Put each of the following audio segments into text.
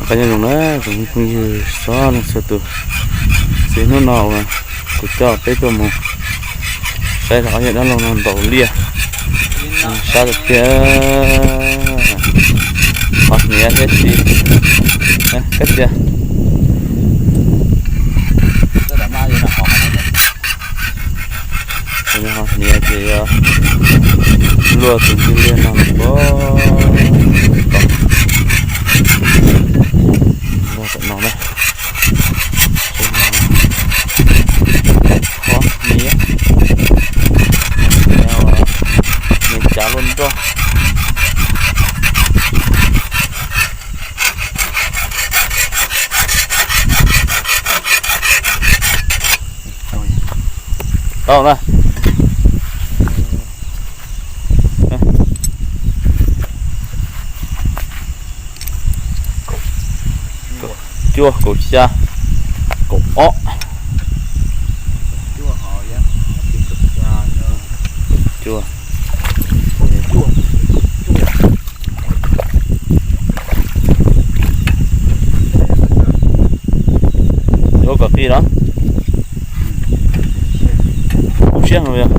Qab nyob zoo na tsoom phooj ywg txhua leej txhua tus, txiv hnub no uas kuv coj peb tuaj mus saib ob yawg dab laug no ntaus liaj, sab tiag tiag, ho hniav thiab si. Kab tiag, ho hniav ces yog luaj tus ntxwg liaj no los puag tom, luaj tom no na. Ho hniav, nws cav luaj nroj. Tau na. Cuaj, kaum xya, kaum ob, cuaj. Yuav kom qis los? Kub siab heev li.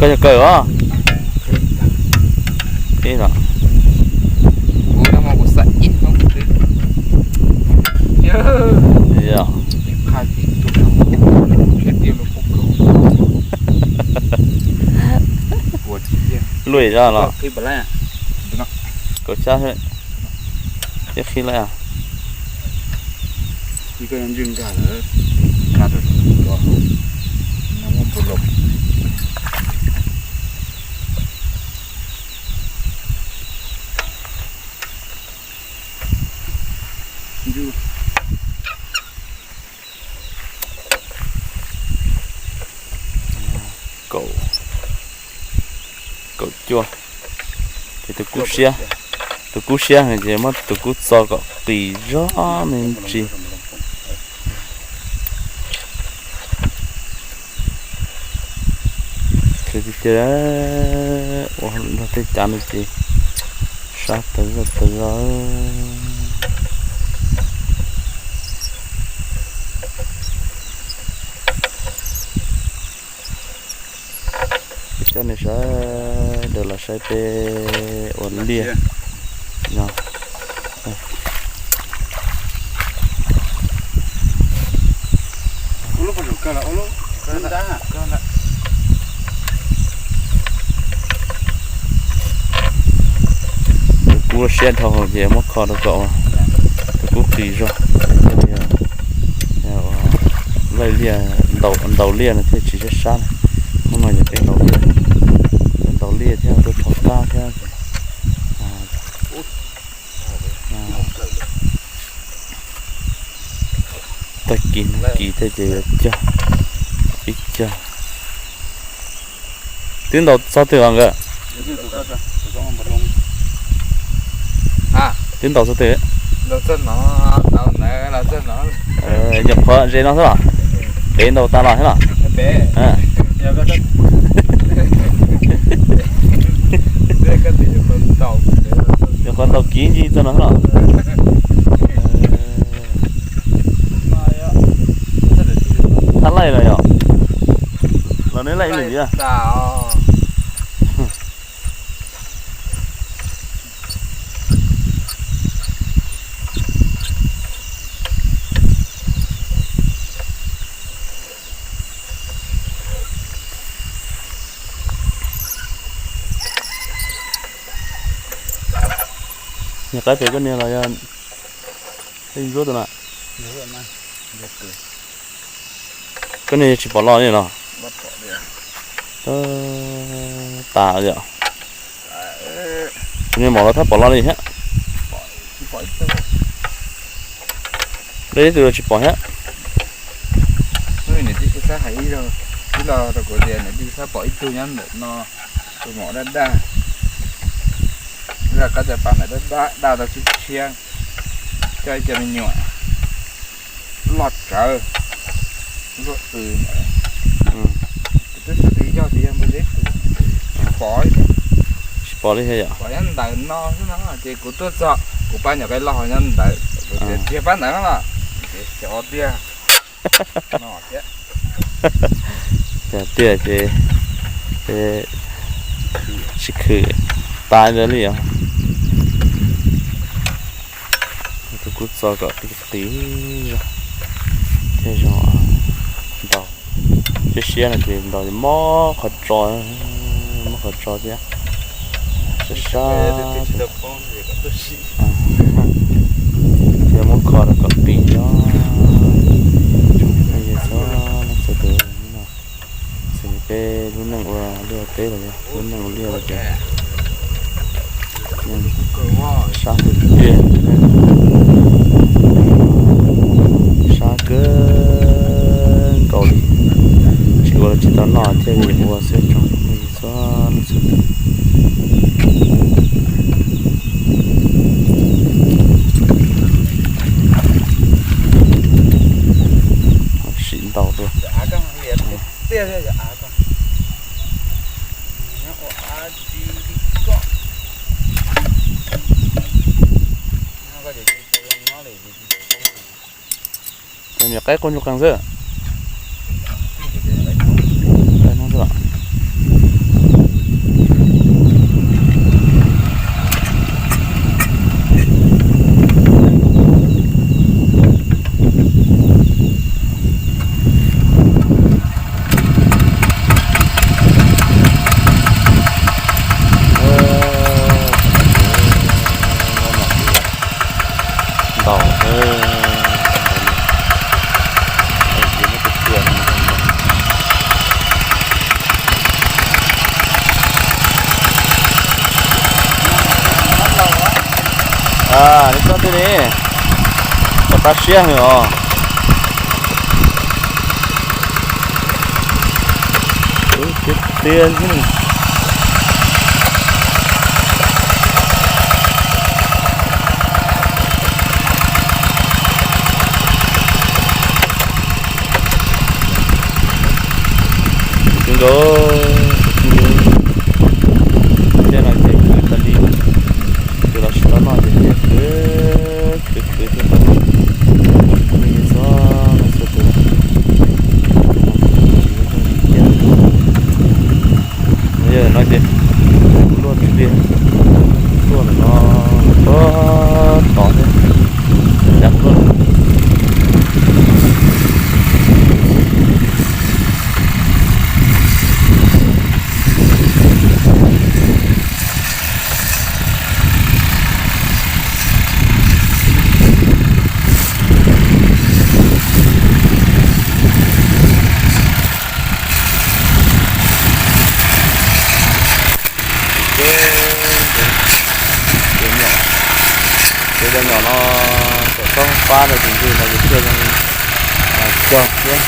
Koj yog kaw os. Qis los? Yog. Luaj zog los? Kaum xya thiab qis lawm. Kaum, kaum cuaj. Ces tus kub siab, tus kub siab heev ces muab tus kub txo kom qis zog me ntsis. Ces tiag tiag, ua nrog tej cav no ces sab tas zog tas zog. Coj nej sawv daws los saib peb ua liaj no. Tus kub siab dhau ces muab kho rau kom tus kub qis zog, laij liaj, ntaus liaj no thiaj tsis sab sab na. Hnub no yog peb ntaus liaj, ntaus liaj thiab tuaj rho kab thiab. Tag kis nag kis thiab ces yuav cog ib cag. Twb ntaus txog twg los nkawd? Twb ntaus txog twg? Nyuam qhuav ze no xwb los? Pem ntaus tas los thiab los? Nyuam qhuav ntaus kiv ncig txog no xwb los? Thaj laij los yog? Los neb laij ib lwm yog? Niag qaib pem koj niag los yog ntsuab tus na? Koj niag tsis pom los li los? Tas yom. Kuv niag maum los thab pom los li thiab. Dej ib tug los tsis pom thiab. Nws tsis xav hais ib zaug, ib los rau kuv tias nws tsis xav pom ib tug nyob ntawm no, tus maum daj daj. Ib los koj cov pas ntawm daj daj tau tshiab tshiab. Coj ib co me nyuam loj tsawv, luaj ws ntawd. Kuv twb xav tias yog tias yog npua zeb tus, tsis pom li, tsis pom li thiab yom. Pom nyob ntawm no xwb no ces kuv tuaj txog kuv pab nyuam qaib loj nyob ntawd, kuv tias tsis yog pab ntawd no los, ces xyov tiag no thiab. Yog tiag ces tsis khwm tas ntawd li os. Tus kuj txo kom qis qis zog thiaj zoo ntaus. Siab siab no ces ntaus mob qhov tso, mob qhov tso thiab. Sab sab thiab muab kho rau kom qis zog. Tsoom phooj ywg txhua leej txhua tus, no xws li peb lub neej ua liaj ua teb los yog lub neej ua liaj los ces sab tiag tiag, sab kawg nkaus li. Tsis ua los tsis tau noj thiaj li ua xwb tsoom phooj ywg txhua leej txhua tus. Sim ntaus dua. Cov me nyuam qaib quaj ntsuj qees xwb. Ntaus, neb tsob twg ne, txaus qab siab heev os. Tiag tiag xwb. Kawg nkaus, kawg nkaus. Thiab no ces khwv tas li, khwv los tsis tau noj ces thiaj khwv, khwv khwv thiaj tau noj. Tsoom phooj ywg txhua leej txhua tus, yog no ces luaj tsis tiag, luaj no tod tod thiab, cas luaj. Ces cov nyom no kom txhob pab rau tus ntxwg no ces thiaj zoo cog thiab.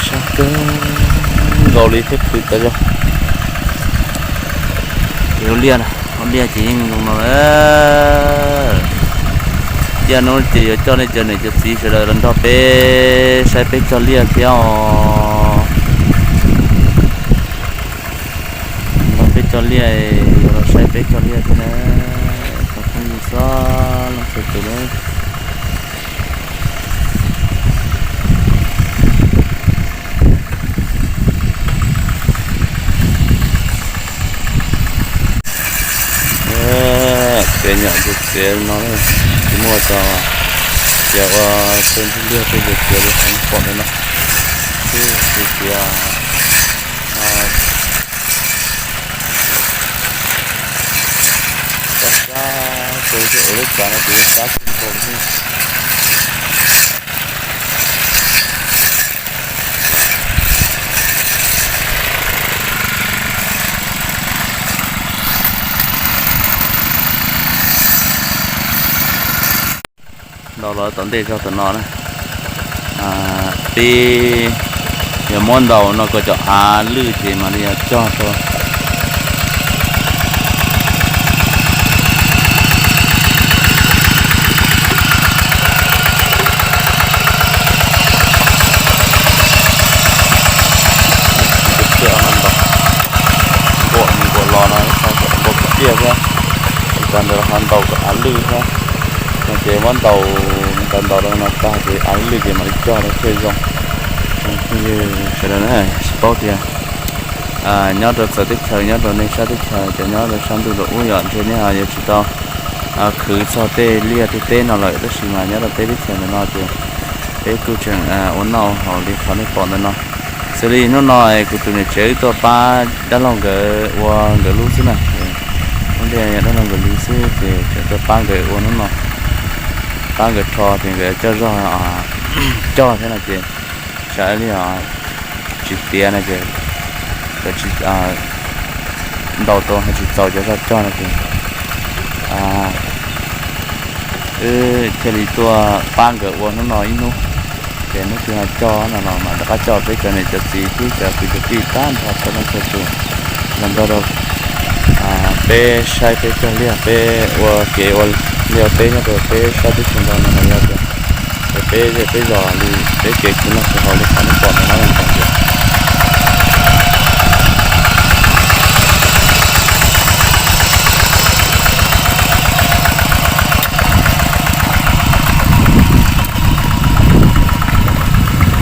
Sab kawg nkaus li thiab khwv tas zog. Ces ua liaj, ua liaj ces yeej zoo no lawm. Ib hnub ces yuav coj nej cov niam cov txiv sawv daws los nrog peb saib peb cog liaj thiab os. Nrog peb cog liaj, yuav los saib peb cog liaj thiab na. Tsoom phooj ywg txhua leej txhua tus na. Txiav nyom ces txiav no, tsis muaj cov txiav ua tej ntug liaj tej ces txiav li qhov pom ntawd no. Xwb ces txiav sab sab, ces lub txav no ces sab kawg nkaus li. Tau los tom ntej zog tom no na, peb yog muab ntaus no kom cov av lwj ces mam li yog cog rau. Ntaus nkaus nkaus los no, ntaus kom tiaj thiab, tag ntawd ho ntaus kom av lwj thiab. No ces muab ntaus, ntaus ntaus rau no tag ces av lwj ces mam li cog rau thiaj zoo. Phooj ywg sawv daws na, tsis paub tias nyob rau txawv teb chaws, nyob rau nej sab teb chaws, cov nyob rau sab ntuj rau ub yom, ntshe nej ho yuav tsis tau khwv txog tej liaj tej teb no lawm, tab sis mas nyob rau peb teb chaws ntawm no ces peb kuj tseem ua noj haus li qhov nej pom ntawm no. Xws li hnub no kuv tus niam tsev wb tuaj pab dab laug nkawd ua nkawd lub xwb na. Hnub ntej dab laug nkawd lub xwb ces tseem tuaj pab nkawd ua hnub no, pab nkawd rho ces nkawd coj zog cog thiab no ces tsam ib pliag tsis tiav no ces nkawd tsis ntaus tau, ho tsis txaus cov zog cog no ces wb thiaj li tuaj pab nkawd ua hnub no ib hnub, ces hnub twg ho cog no los mam rov qab coj peb cov niam cov txiv thiab cov kwv cov tij tag nrho txhua leej txhua tus, los nrog rau peb saib peb cog liaj, peb ua kev ua liaj ua teb nyob rau peb sab teb chaws no los yog tias peb zej peb zos li peb kev khwv noj khwv haus li qhov nej pom ntawm no ntag.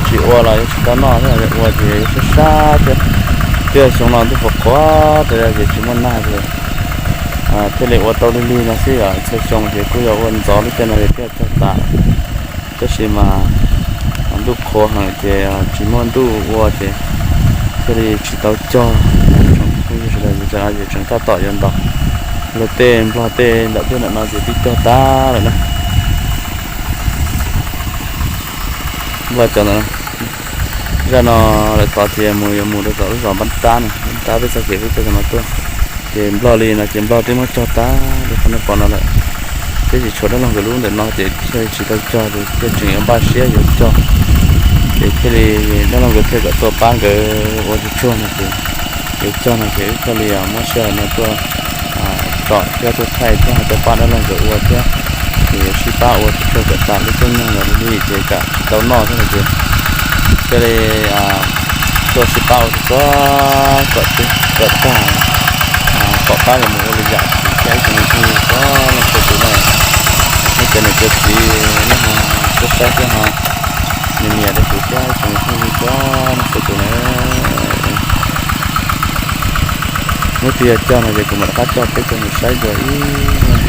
Tsis ua los yuav tsis tau noj thiab, ua ces yuav sab sab thiab. Twb yog xyoo no ntuj qhuav qhuav tas ces tsis muaj nag ces thiaj li ua tau lig lig no xwb, yog txhua xyoo ces kuj yog ua ntxov lub caij no ces thiaj cog tas. Tab sis mas ntuj qhuav heev ces tsis muaj ntuj ua ces thiaj li tsis tau cog. Tsoom phooj ywg sawv daws, tseem tab tom yuav ntaus luag tej nplog tej ntawm peb ntawm no ces twb cog tag lawm na. Nplog cov ntawm no, zaj no lawv thov tias mus yuav mus rau tom lub zos Npab Tab no, Npab Tab peb txoj kev peb tuaj tom no tuaj. Ces nplog li no ces nplog twb muab cog tag li qhov nej pom no lawm. Twb tsis tshuav dab laug nkawd lub ntawm no ces thiaj tsis tau cog ces thiaj tseem yuav npaj siab yuav cog. Ces thiaj li dab laug nkawd thiaj kom tuaj pab nkawd ua tsuag tsuag no ces yuav cog no ces wb thiaj li muab sij hawm no tuaj tsom thiab tuaj thaij thiab ho tuaj pab dab laug nkawd ua thiab. Ces yuav sib pab ua tsuag tsuag kom tas lub caij nyoog los li ces kam tsis tau noj thiab no ces thiaj li tuaj sib pab ua tsuag tsuag kom tag, kom pab yuav mus ua lwm yam tiv thiab ib tsoom me phooj ywg txhua leej txhua tus na. Nej cov niam cov txiv, nej ho tuaj saib thiab ho nias nias rau kuv thiab ib tsoom me phooj ywg txhua leej txhua tus na. Hnub twg yog cog no ces kuv mam rov qab coj peb cov mus saib dua ib